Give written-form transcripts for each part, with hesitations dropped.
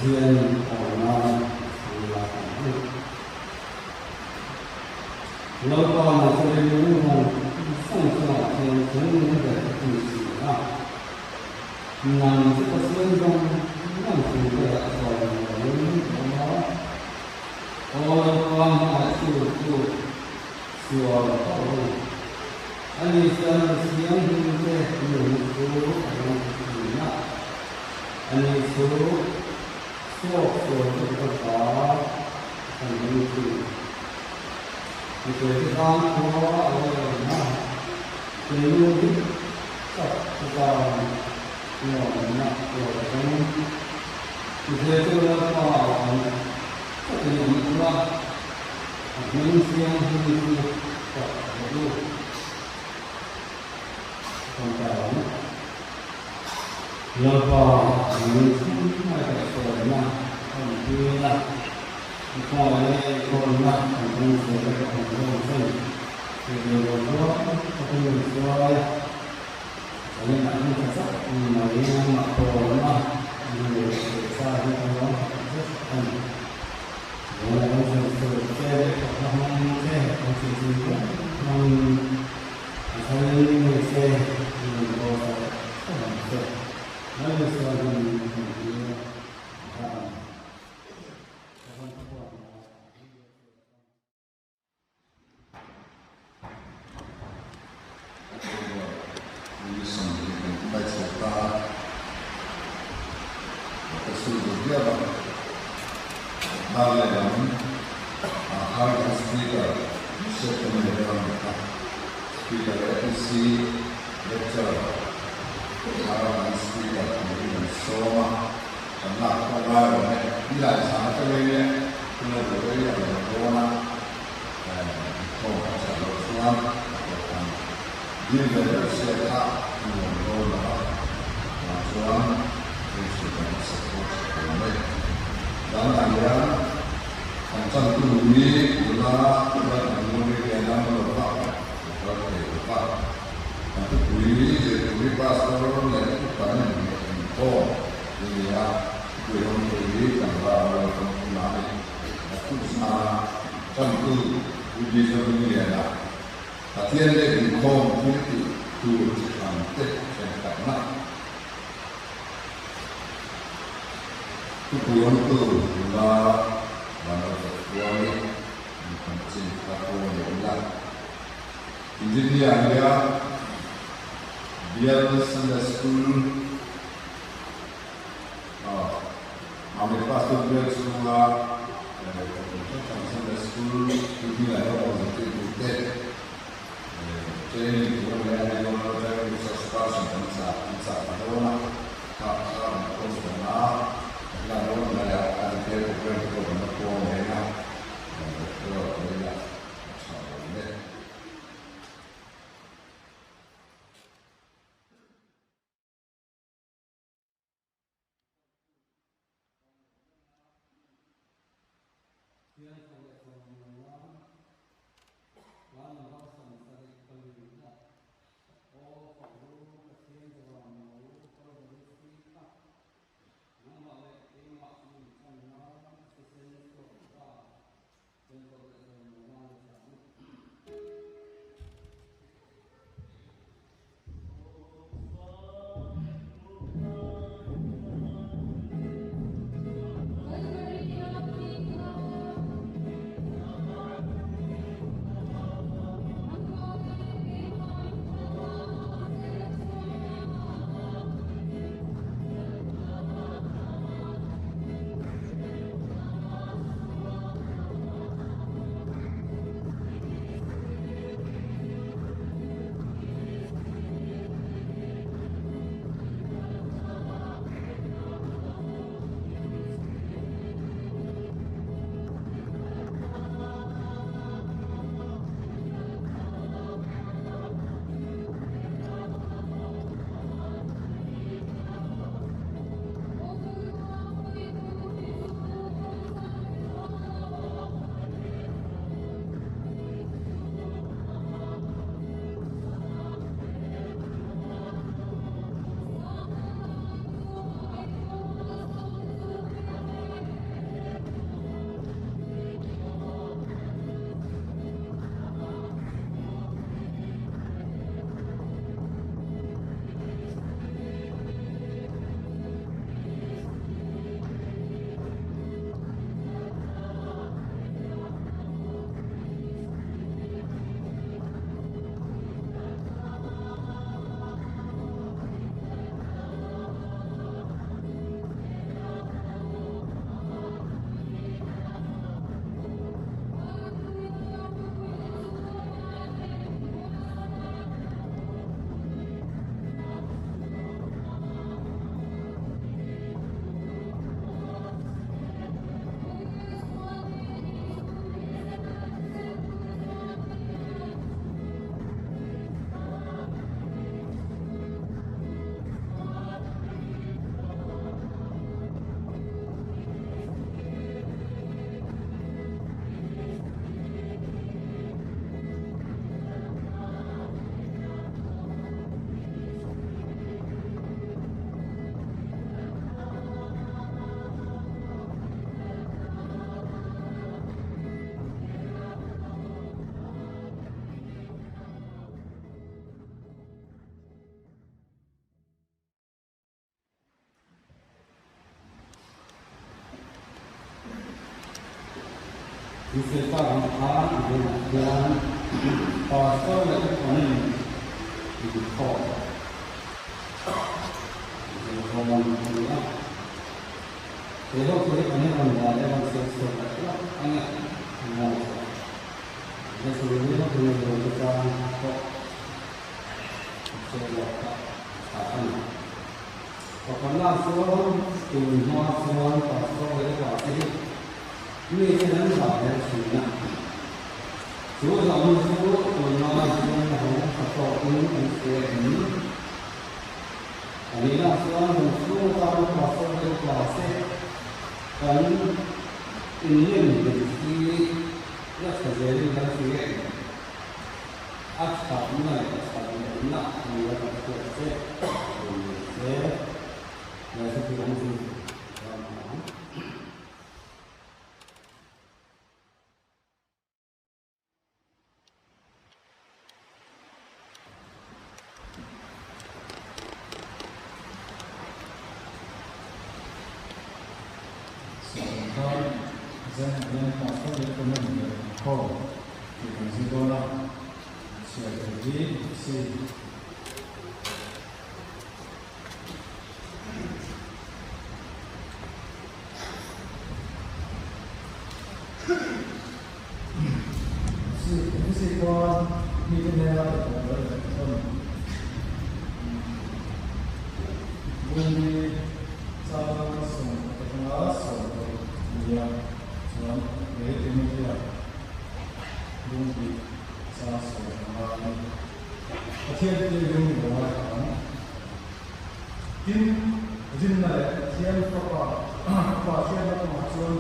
Pathian awmna an lak ang u. Lalpa Nazareth lungrual sang chungah khian chungnung ber a ti si a. Nang chu Pathian zawng zawng chung berah chawimawiin i awm a. Aw Lalpa hmaah chu chu sual hauh a ni. Ani chuan mi thianghlimte nunna chu a rawn ti thin a. Ani chu suak sual te ka ta kan hmu thin. Mipui te tan khua a lo en a, thinlung dik tak te tan nuamna a lo thleng. Mipui chu Lalpa a awm takin awm ula, a hming thianghlim chu fak rawh u. Kan ta ang. Lalpa min ngaihtuahna a awm tir a, i khawngaihna leh enkawlna kan ring zel a ka awm zawng chen tih ve lo chuan ka tum in hruai a, zanin ah hian tha chauh mai nangmah pawlna min nei leh sa hi ka lawm tak zet a ni. Zanin ah kan sawi tur che leh fakna hmang che kan sawi chin reng hmangin A thlaleng ni se, i rawn haw tak tak ang che. Lalisa hun kan hlir a ang. Ka van chhuak a. Speaker APC lecturer thar an speaker turin an sawm a, kan lak pawh ngai awm e. Nilai zan atangin e hun a duh rei a lo dawn a, inkhawm kan chah loh chuan a tawp ang. Dil ve deuh se kha a nuam dawn lo a, chuvang chuan hei chu kan support tha tur mai. Dan ah hian kan chantu ni nula chuan an nuri hian a lo va a kal thei lo va, kan thupui zirturi pastor leh upa nen leh inkhawm i ni a, thupui hawngtu hi kan va lo kan awm a ni. Naktuk zana chantu Pu Bizoringliana Pathian leh inkhawm thil tih tur chi hran te thenkhatna. Thupuiawmtu nula Vanlalzathuai inkhawm chin kha pawh leh ila. Engineer nia Bial Sunday School Mamit Pastor Bial chhunga Sunday School tihming ah hian awm zirtirtu te training tur a nia Aizawl Driving Resource Person kan chah an chah ta dawn a, kha kha kan post dawn a, kan la dawn mai a, a detail program te pawh kan la puang mai a, doctor mai a tha awm e. Insawi tak ang khan a bulah hian Pastor leh upanin inkhawm zirzawn a ni a. He ho chu hi kan rawn dah leh rawn siam chhuak leh hlauh a ni. An ngaithla. Lasuri la nei lo te tan pawh a chhe lawk kha a tha a ni. Pakhatna chuan tun hma chuan pastor leh upa te hi mi ten an zah hle thin a. Chu zahna chu tun lai hian a hawng tha tawkin an hria em? A nihna chuan kan chhung atan pastor leh upa te kan innem hlim hi La tha zelin kan hria em? A thatna leh that lohna ni a kan hriat che thei ni se, Lehkhabu an zir ram ang. Sawrkar zen hian pastor leh comment leh inkhawm tih kan zir dawn a, chhiar tur hi si. Si chuan mite hnena ka thawh lo leh thawn Bungi chang 11 atanga 10 nia chuan he Timothea Bungi chang 15 a ni. Pathian te ring lo ngaithla ang. Tin, rinna leh Pathian Fapa Fapa hriatna kawngah chuan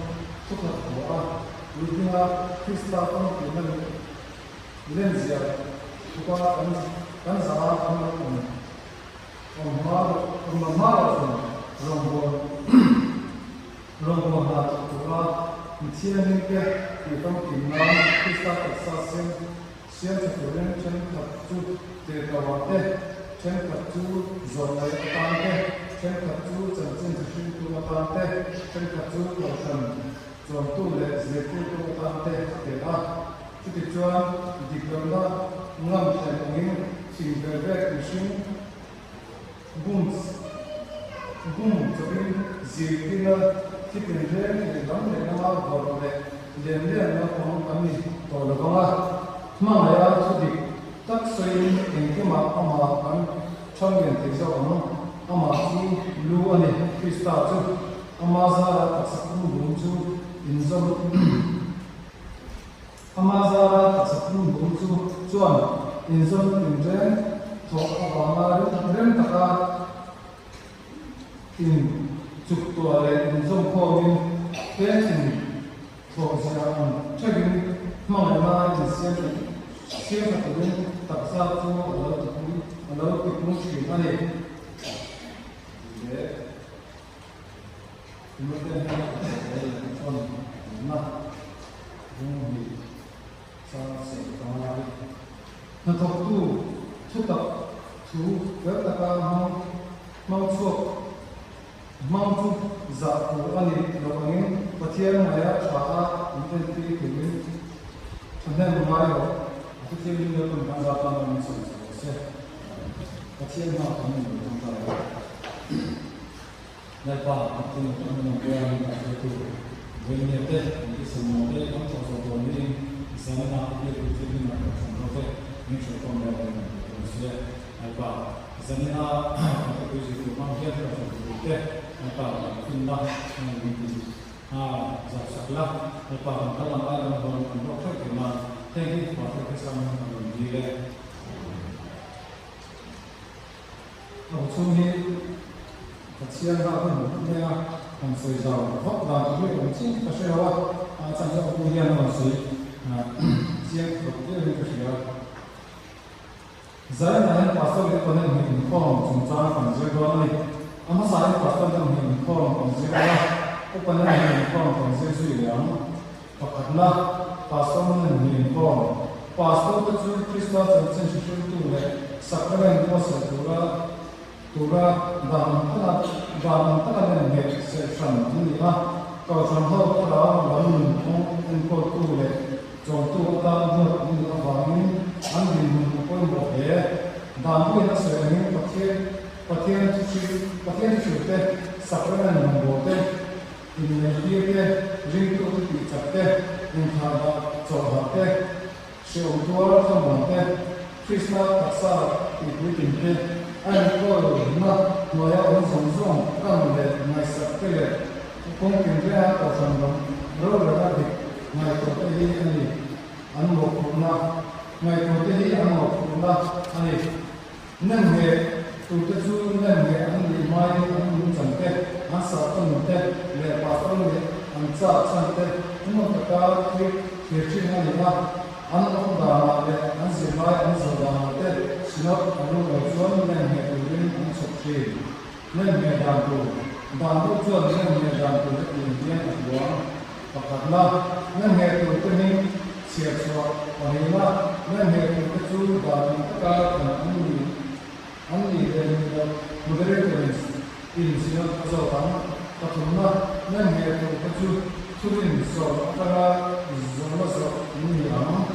thukhat haw a, puitlinga Krista kawngpuina leh lenzia thupa kan kan zah a kan lo awm awm hma awm lo hma loh chuan rawngbâwl rawngbâwl hna thawk tura mi thianghlimte tih famkim nan Krista taksa siam Siam tha turin thenkhat chu tirhkoh te, thenkhat chu zawlnei atan te, thenkhat chu chanchin tha hringtu atan te, thenkhat chu kohhran chawmtu leh zirtirtu atan te a pe a. Chutichuan dik lohna ngam thlen angin thing vel vek mihring bum bum chawpin zirtirna thi tinreng lehlam lehlama vawrh leh lian lian naupang an ni tawh lo vang a, hmangaih a thu dik tak sawiin engkimah amah kan thanglian thei zawk ang, amah chu lu a ni, Krista chu ama zara taksa pumhlum chu inzawm Ama zara taksa pumhlum chu chuan inzawm tinreng thawh avanga rem taka in chuk tuah leh inzawm khawmin peng in thawh zia ang theuhin hmangaihna insiam tha siam tha turin taksa chu a lo tipung a lo tipung thin a ni. Leh Timothea hnena a thawh leh lehkhathawn awmna bunghnih chang 15 hi. Hnathawktu thutak thu fel taka hmang hmang chhuak hmang chu zah tur a ni lo angin Pathian ngaia tha a inentir turin thahnem ngai lo a thuthianghlim Lalpan kan zah tan a min sawi chho rawh se. Pathian hma kan ni lo thang ta lo. Lalpa Pathian leh kan hnam pawh min dah hruaitu Vawimia te, min ti sawmnaw te, kan thawh zawh dawn niin Zanina biaktu thil hlimah kan hran ho te min hrilh tawn leh reng ang tih dawn sia. Lalpa, Zanina kan khawpui zirtu hmang hian kan hrilh duh te, Lalpa kan finna hmang min ti a zau sak la, Lalpa kan kal ang ai kan hawn kan ruak theuh thei nan heng hi Pastor Kristan kan rawn dil e. A bu chhung hi Pathian ral ka hmu khawp mai a, han sawi zau vak dan tur hi awm chiang ka hre lo a, a chan chu a pu hian a rawn sawi chiang khawp viauin ka hria. Zainah hian Pastor leh Upanen hnih inkhawm chungchang kan zir dawn a ni. A hmasain Pastor deuh hnih inkhawm kan zir dawn a, Upanen hnih inkhawm kan zir zui leh ang. Pakhatna, Pastor nen hnih inkhawm. Pastor te chu Krista chanchin hre hriltu leh sacrament buatsaih tura tura dan ang taka dan ang taka nen nghet serh hran an ni a. Kohhran ho thlarau lam nunphung enkawltu leh chawmtu atan ruat an nih avangin an dinhmun a pawimawh hle. Danpuiin a sawi angin Pathian Pathian Pathian thuhrilh te, sacrament rawngbâwl te, inneihtîr te, ringtute tihchak te, inthahdah chawhhah te, Hreawm tuar thlamuan te, Krista taksa tihpuitin te, a enkawlna hnuaia awm zawng zawng kan leh ngaihsak te leh kawng tinrenga kohhran ram rorelna dik ngaihtuah te hi a ni an mawhphurhna ngaihtuah te hi an mawhphurhna a ni. Nemngheh tute chu nemngheh an nih hmain an nungchan te, an sahtawn te leh pastor nih an chak chhan te hmun taka thlir thlir thin a ni a. An awm danah leh an zirlai an zawh danah te synod a lu lo chuan nemngheh turin an chhawp thin. Nemngheh dan tur, Dan duh chuan nemngheh dan tur hetiang hian a huang. Pakhatna, nemngheh tur te hming chhiar chhuah pahnihna, nemngheh tur te chu dan ang taka thlan an ni an nih leh nih loh moderator-in in synod a zawt ang. Pathumna, nemngheh tur te chu thurin sawm atanga zawhna zawh an ni ang.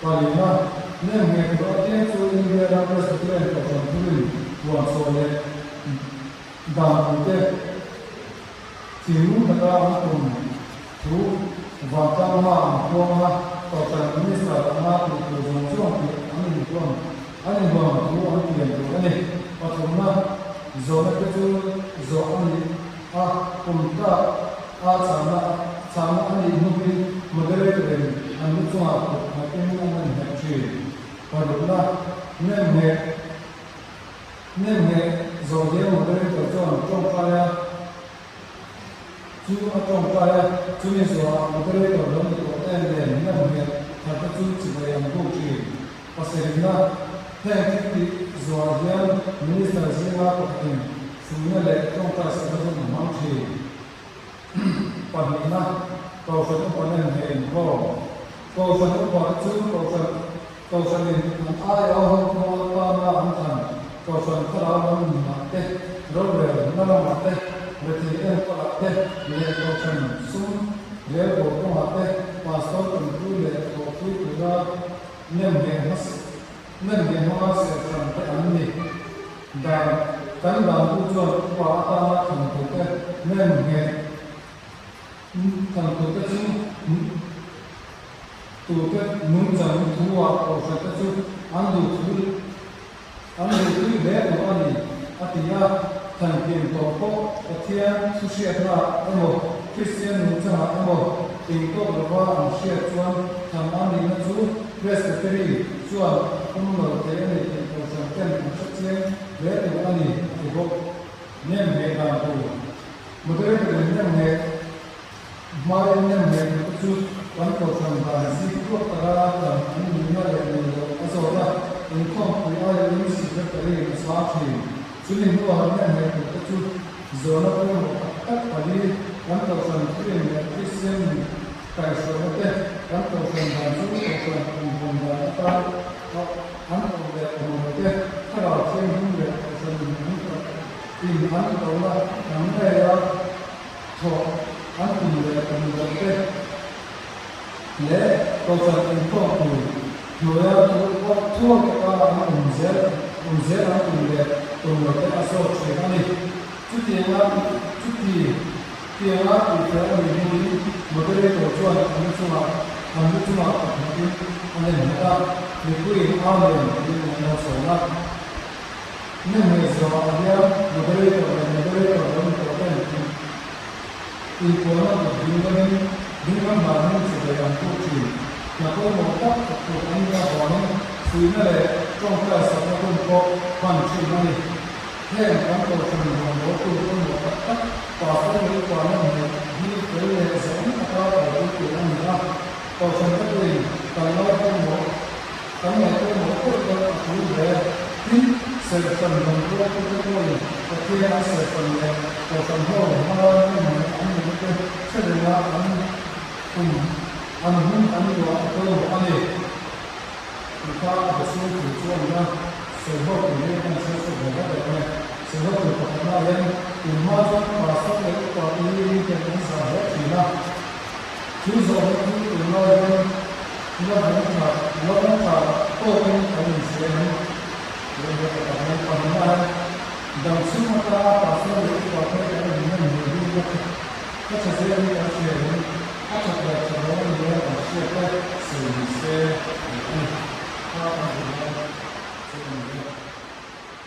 Palina, nemngheh tur apiang chu India ram Presbyterian Kohhran thurin huan chhuah leh dan pui te, Thinlung taka an tum thu vantlang hma an puang a, Kohhran Minister anga tih tur zawng zawng tih an inhuam an inhuam thu an tiam tur a ni. Pathumna zawhna te chu zawh a ni a, kum tlak a chhana chhana a nih hnuin Moderator in an lu chungah kut nghatin an rawn nghet thin. Parukna, Nemngheh. Nemngheh Zawhdiam Moderator chuan tawngtai a chu a tawngtai a, chumi zawhah Moderator lo ni tawh em nen nemngheh tharte chu chibai an buk thin. Pasarihna, Heng thil tih zawhah hian Minister zinga pakhatin fuihna leh tawngtai sakna hun a hmang thin. Pahnihna, Kohhran upa nemngheh inkhawm. Kohhran upa chu Kohhran Kohhranin an aia ho hmang atana an thlan Kohhran thlarau lam nunah te, rorel na lamah te, rethei enkawlah te leh Kohhran sum rel bo kawngah te Pastor tanpui leh thawhpui tura nemngheh hmasa nemngheh hmanga serhran te an ni. Dan kan dantu chuan upa atana thlan tute nemngheh thlan tute chu Tute nungchang thu-ah kohhrate chu an duhthul an duhtui hle tawh a ni, a ti a. Thankin tawh pawh Pathian thu hriatnaah emaw, Kristian nungchangah emaw tling tawk lova an hriat chuan than a nihna chu Presbytery chuan a pawm lo thei a ni tih kohhran ten an hre chiang hle tur a ni, a ti bawk. Nem hmeh dan tur Moderator-in nem hmeh Hmai nem hmeh tur te chu kan kohhran dan zik ruak taka dan an nihna leh nih loh a zawt a, inkhawmpui aiawhin secretary a chhang thin. Chumi hnuah nem hmeh tur te chu zawhna pawimawh tak tak pali kan kohhran thurin leh Kristian nun kaihhruaina te, kan kohhran dan chu kohhran invawn dan atan a an awm leh awm lo te, thlarau thianghlim leh kohhran in an in an lohna an ngei a, Thawh an tum leh tum loh te leh kohhran inkhawm tur hnuaia thu pawh thuak taka an awm zel awm zel an tum leh tum loh te a zawt thin a ni. Chutianga chuti tianga tihfel a nih hnuin moderator chuan an lu chungah an lu chungah pathnihin a nem nghet a, mipuiin Amen tiin an lo sawm a. Nemngheh zawhah hian moderator leh moderator lo ni tawh ten inpawlna kut dinglamin dinglam danin chibai an puk thin. Hna pawimawh tak thawk tur an nih avangin fuihna leh tawngtai sakna hun pawh hman thin a ni. Heng kan kohhran rawngbawltu pawimawh tak tak pastor leh upa nemngheh hi fel leh zawm taka kalpui tur a ni a, kohhran te pawhin kan lai pawimawh Kan ngaih pawimawh deuh deuh a tul hle. Tin, serhtan lam rualtute pawhin Pathian an serhtan leh Kohhran ho hmanga hmanhmawh an nihna te hre renga an kum an hun an luah a pawimawh a ni. Tih kha a be chhung thu chu a ni a, sawi ho tur hi kan chhiar chhuak ve vat vat ang e. Sawi ho tur pakhatna hian tun hma chuan pastor leh upa te hi mi ten an zah hle thin a. Chu zawhna chu tun lai hian la vawng tha, la vawng tha tawkin kan inhria em? Tih a nia pakhatna hi. Pahnihna hian dam chhung atanga pastor leh upa te kan inhnem hmuh hi la tha, la tha zelin kan hria em? A that leh that loh a nia kan hriat e, sawi ni se tih a ni. Kha kan zir lai chu a ni e.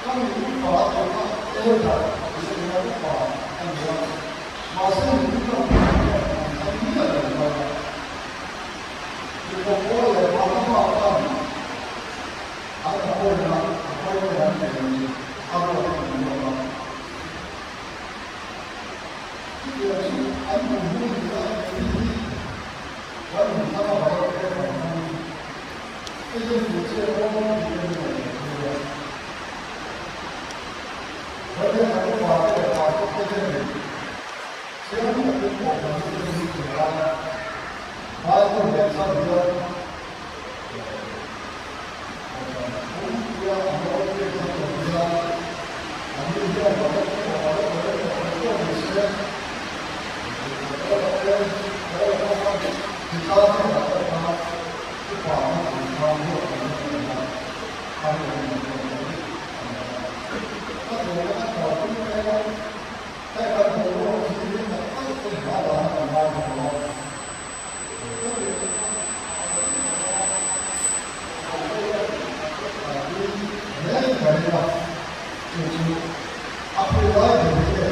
Kan mi upa a tih kha elder tih a nia, upa a ni a. Mahse mi upa tih hian an thlang miah lo mai a. Mipa pawl leh Barnaba khan an appoint a, appointment an nei a ni, a ruat a ni zawk a. Chutiang chu an hmuh hnu ni a, keini hi kan inthlang a barok te kan hmang hi. Hei hian tu che awm tih te min rawn ngaihtuah a. Pathian kan upa te leh pastor te hianin chiang takin kohhran hi te hi hria a, Bible leh chhan hian kohhran pumpuia an lo pek chhan lo hian anni hian barok emaw barok lo emaw engpawh ni se, Paula te Paula pawh khan Tita hnenah pawh khan Upa na tih kha ruat kan la nei a, a rinawm lo pawh hi a ni a. A tirna kan kalpui mek a, hei kan boruak hi ring tak tak ten hma dan a kan ngai bawk lo a. Ngei ka ring a, chu chu a phu lai ber hi nge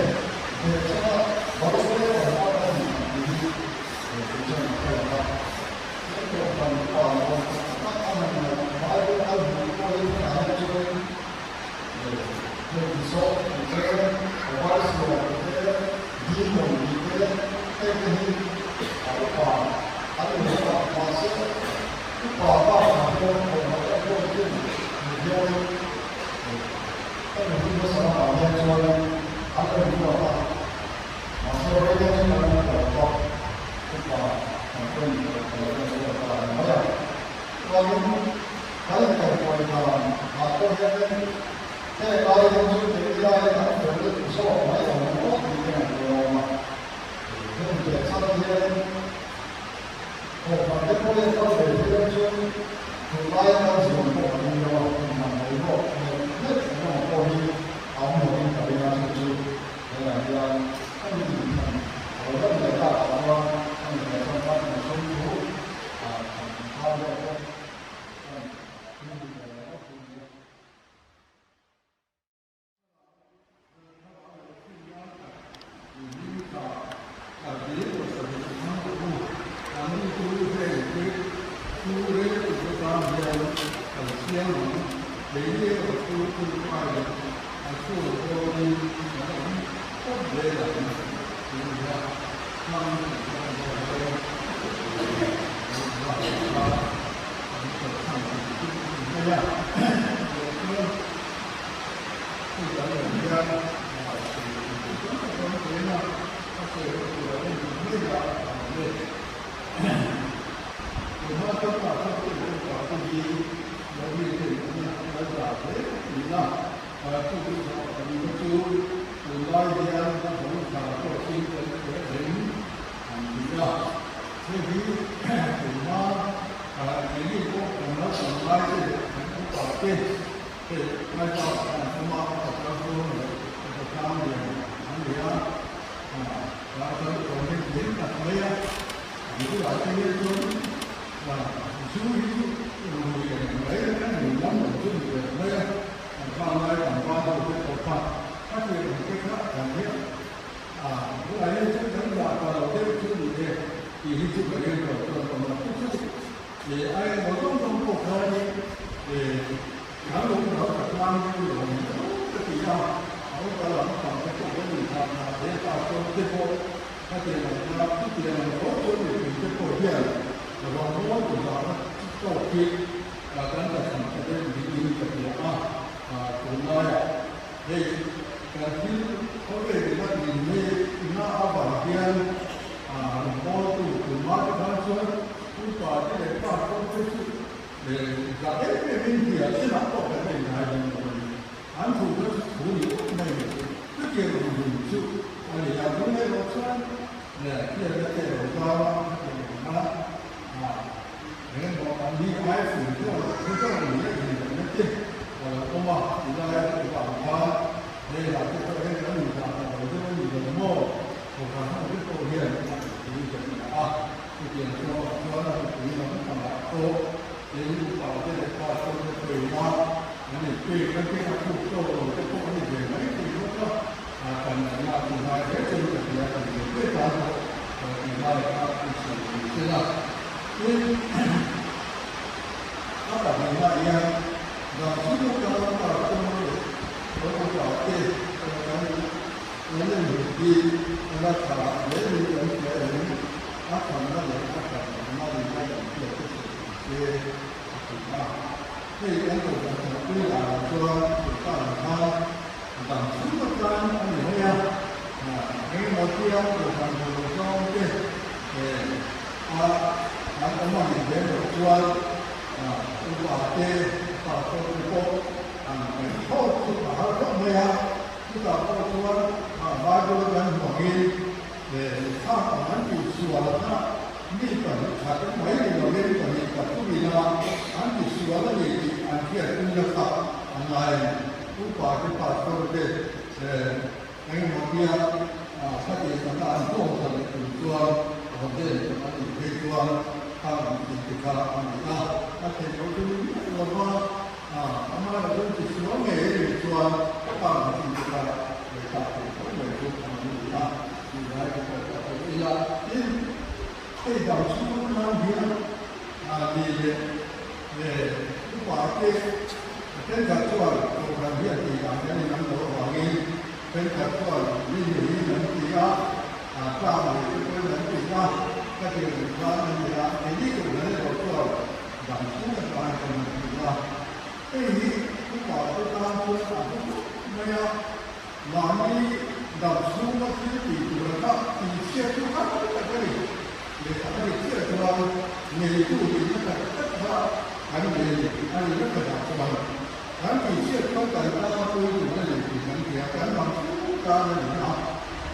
behchhana Barosle awm a ni tih hi kei chuan ka hre lo va. Kan pawhin ka lo en chhuak ta a ni mai a. Chuanin kan inkaihhruai dan ah pawh hianin heng ai hian chu keini aiin an fel zawk mai lo maw tih te ngaihtuah a awm a. Hemi piah chhan hianin kohhran te pawh hian kal ve thei ang chu tunlaia kan zuam pawh kan ni lo a, inhman boruak nghet nghet emaw pawh hi a awm lovin ka ring a, chu chu Helah hian a mi inthlan a lo lan leh takah chuan a mi leh chuan kan insawm thu kan inthar zawk te chuan thil dik lo leh vak thung nia. A chhung pawhin kan awm tawp zel ang tih nia hmang kan hmang dawn e. Kan kha kan chawlhsan tih chu a ni mai a. Tiang chuan hei kan awm hian sawi tur chu tam tak awm ṭhin a, a sawi ho tur a awm duh mai a a awm e. Tunhma chuan pastor te leh upa te hi lo mi te an lo zah hle thin a, chu chu zah tamna chu tunlai hian a bang tha tawkin kan hre reng an ti a. Hei hi tunhma keini pawh kan naupang lai te leh kan upa te hei Laipa an awm a, pasal zawng leh pasal tlang lian an ni a, pasal awm hi hlim tak mai a. Zu ah te hian chuan zu hi chu rui reng mai a ni lam lo chu ni reng mai a, kan pa lai kan pa ho te pawh kha a tir ang te kha kan hi a bulah hian chuan kan dah ta lo deuh chu ni e tih hi chu ka ring lo chuan ka mah chu chu leh a engmaw zawng zawng pawh khanin kan lo hnau ta tlang deuh lo ang deuh ka ti a, a upa lam pang te pawh kan inthah thah hle ta chuan te pawh. Khatiang ang kha chutiang ang tho chuan mipui te pawh hian rawngbâwl inzahna chi tawk hi kan la chhan ta deuh niin ka hria a. Tunlaiah hei kan thil khawvel ina inneihna avang hian rawngbâwltu tunhma te khan chuan upa te leh pastor te chu zah em emin hria chinah pawh kan nei ngai lem lo a ni. An thu kha chu thu ni awm mai ni. Chutiang ang hun chu a ni a, tun erawh chuan hriatna te lo zau a, chutiang ang kha engemaw an ni ai fui zawk leh thu zawk ni a inzawmna te a lo awm a, tilai avang khan hei lah te pawh hian kan inzah ta lo deuh a ni lo maw? Kohhran ho te pawh hian a inpui ka ti a, chutiang chuan chuan a mipui lam pangah pawh tin upa te leh pastor te pawhin a an inpek. pekna te a thuk tawk lo te pawh a ni ve mai thei bawk a, kan lak chu ngai hle chuan ka hria kan ve ve tan pawh tih lai kha an sawi ni se la. Tin, a pahnihah hian dan thil atanga pastor leh upa te kan an inhmuh hi a la tha hle in kan hria em? A thamna leh a that lohna in a kan hriat te sawi ni se a ti a. Hei kan kohhran thanpui danah chuan Sultan khan dam chhung atan a ni mai a, engemaw tia kohhran hmu lo zawng te a an awm a nih lem loh chuan upa te pastor te pawh an kaih thlawt chu a har khawp mai a, chutah pawh chuan Bible kan hmu angin thlak ang an tih sual kha Mi 2 khat mai ni lovin 2 3 ina an ti sual a ni tih an hriatpuina kha a ngai a ni. Upa te pastor te engemaw tia khati taka an hlawm tha leh tur chuan ordain a nih phei chuan khang an tih te kha a ni a. A theih loh chu ni miah lova amaherawhchu an ti sual ngei a nih chuan khang an tih te kha lehkha theih tho mai chu an ni a. Tih lai ka pawh ka hre ila. Tin, hei dang chhung nan hian ni leh upa te thenkhat chuan kohhran hian tih dan kan inang lo avangin thenkhat chuan mi niin an ti a, tlang leh te pawhin an ti a, ka tir ang khan a ni a, keini kohhran erawh chuan dang chhung atang kan han ti a. Hei hi upa te tan chuan a hlu khawp mai a. Mahni dam chhunga thil tih tur a kha inchhiat chu har tak a ni. Lehkha a dik chiah chuan neitu tihna tak tak kha kan nei a ni. A nih na khatah chuan kan tihchhiat chuan kan tan a pawi tur a ni tih kan hria. Kan dam chhung tan a ni a,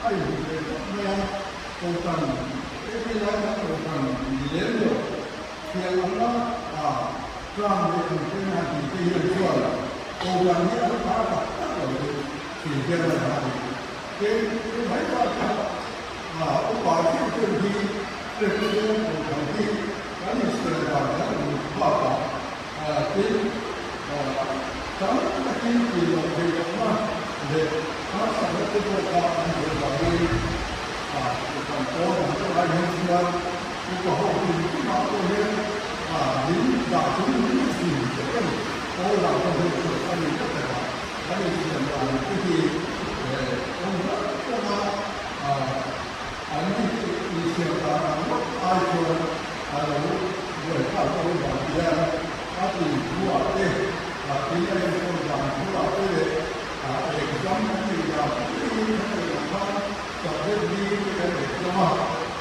a inhmu ve khawp mai a. Kohhran heti lai kan kohhran ni lem lo thiang anga tlang leh an hriatna tih te hian chuan kohhran hi an thar tak tak lo chu thin hian a lang a ni. Tin, chu mai bakah upa theuh theuh hi Presbyterian kohhran hi kan insiam dan kan uluk bakah tin, tam takin tih loh theih lohna leh harsatna te pawh kha an hmuh vangin kohhran pawn ang te lai hian chuan upa ho hrim hrimah pawh hian min dah chung min thin teh em pawl lah pawh hian chuan a ni tak tak a, kan insiam dan te hi awm hrang hrang a, an insiam dan ang ngawt ai chuan a lo buaithlak deuh vang hian a tih thuah te, tin a enkawl dan thuah te leh exam an neih dan thlengin kan neih ang khan subject bik te kan exam a,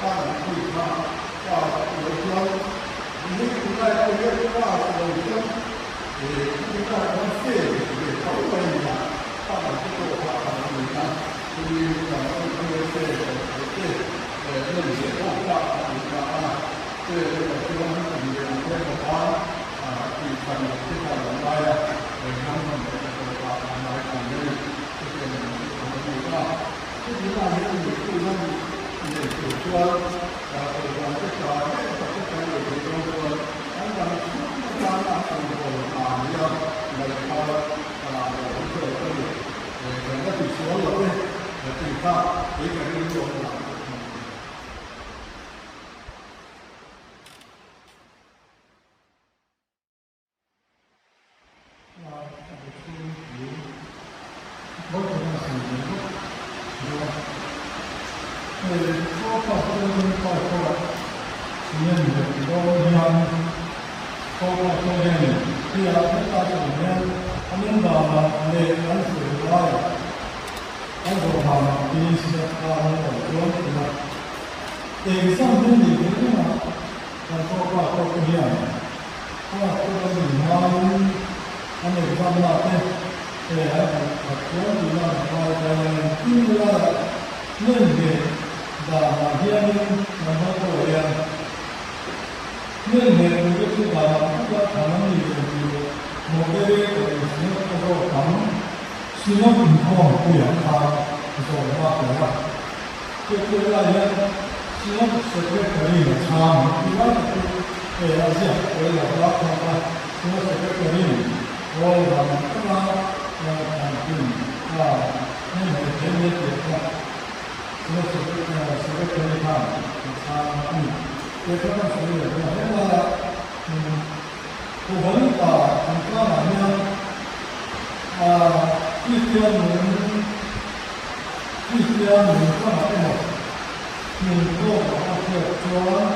kha an tih kha pass lo chuan hei tunlai pawh hian pass lo chuan khawilai khan fail ve tho mai a ni a, kha an te pawh kha a lo ni a, chumi kan fail lo te en leh pawh kha a ni ta a. Fail erawh chuan an leh ang em khan tih than loh te kha a lo ngai a, hnam hnam leh te pawh kha a ngai thin a ni. Chutiang ang chu a lo ni a. Chutihna hian mipui lam nei tur chuan kohhran te tha em tak te kan nei thei dawn chuan an dang chhung atana an awmbawl hna nia ngaihthla a lo awm zawk a ni. Kan la tisual lo e tih kha kei ka rilru a awm dan a ni. Awl lam taka an pin a heng hei thei mai tih kha Secretary khan a chhang a ni. Tih kha kan sawi leh dawn a, helaiah Kohhran upa chungchangah hian Kristian nung Kristian nungchangah emaw hmun tawkah a hriat chuan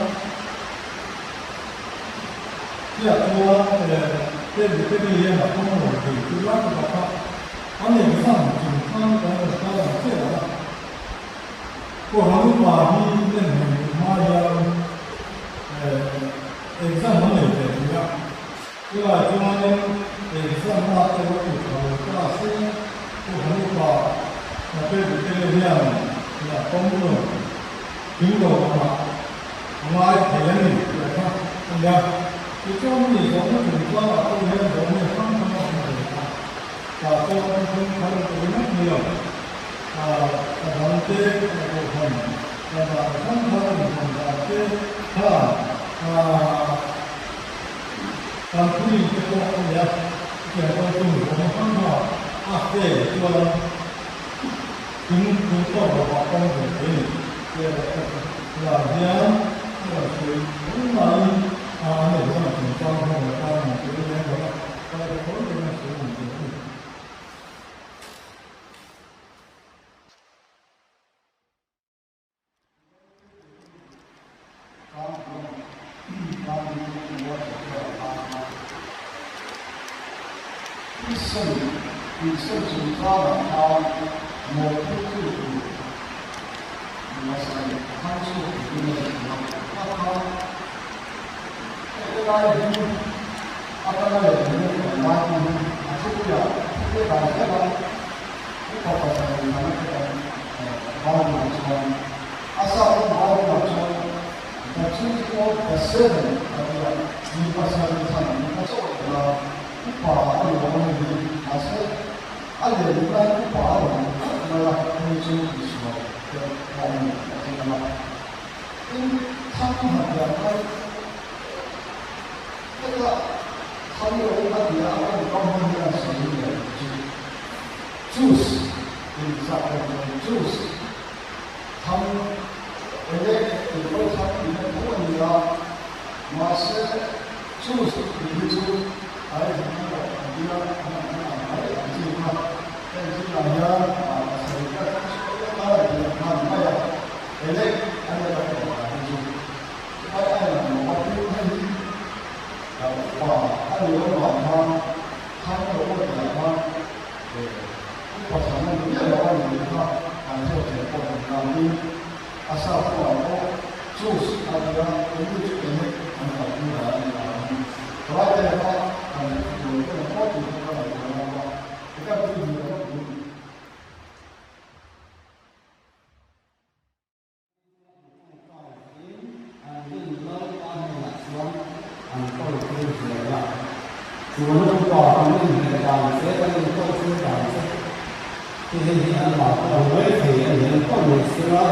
Chiah chuan Presbytery hian a pawm lo thei chu lai tak kha an exam chungchang kan rawn kal ang chiah a. Kohhran upa hi en hmel duh hma hian exam an nei ve thei a, chulai chuanin exam a erawh chu tha lo ta se Kohhran upa Presbytery hian a pawm lo thing lo angah A ngai thei a ni tih a kha a nia. Tichuan mi zawhna chungchangah pawh hian zawhna hrang hrang a awm ve a. Tah pawh an thung thar ringawt ni lo. A a dang te a kohhran a dan hrang hrang inhman dan te kha a kan thurin te pawh a nia. Chutiang pawh chu zawhna hrang hrangah a fe chuan thing thing tawk lovah pawm ve thei a ni. Lah hian a rawn sawi mai maiin a an exam chungchang hian a tan ang tih lem lo a, tlai ta tho ten a sawi ang tih a ni. Thisen chungchangah khan mawhphurtu tur Masai thang chhuak turin a zir a, a kha helai hi atanga leh hmel kan lai hi a thupuiah thupuia dan zel a, upa pasarih lam te kan Bible-ah chuan a sa pawh Bible-ah chuan the duty of the seven a ti a, mi pasarih thlan a chauh a, upa a ni lo a ni hi, mahse A leh duh lai upa a rawn ni tlat mai a, hei chu tihsual te pawh a ni a tling ang a. Tin, thlang han pian khan heta thlang lo a tia a tawngkam hman hian sawi leh chu choose tih zat pawh chuan choose thlang elect tih pawh thlang tihna tho a ni a, mahse choose tih hi chu Ai hmu pawh an tia an an an ang mai ang chi kha heng thil ah hian a pasarih ka thlang chhuak leh ta a tih ang khan mai a elect a nia ka tawh dan hi chu ai ai lang lo a tin hei hi upa a ni lo vang khan thlang lo aw tih ah khan upa thlan a ni miah lo a ni tih kha kan hriat theih pawh ni la tin a sa pawh ang pawh choose a tia eng chu elect an kalpui dan a ni ang. Thalai te kha kan tur te ang pawh tih kha ka ngaihtuah ngai a, heta tui hmuh ka vak duh. An rin Lalpa hnenah chuan an kawl tir zel a. Chuan upa kan inhmeh dan che, kan inkawl tir dan che hi hei hi an mah pawh ang mai thei a ni. An pawh ni sela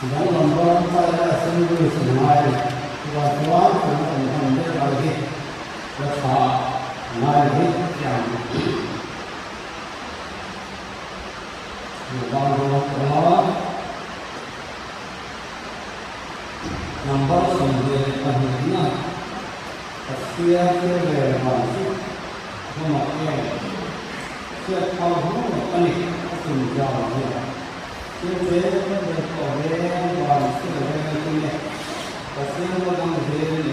Danglam ram China Assembly chu ngai a ni. Chuvang chuan tuna kan hman deuh lai hi la tha ngai hi chiang Mobile dawn tawh a. Number 22 na Pathian thil rel dan chu hnamah em hriat phal hnuai a ni a chungchang hian. Thil tlem kan rel tawh reng van thil reng a ti nge? Pathian rawng veng e.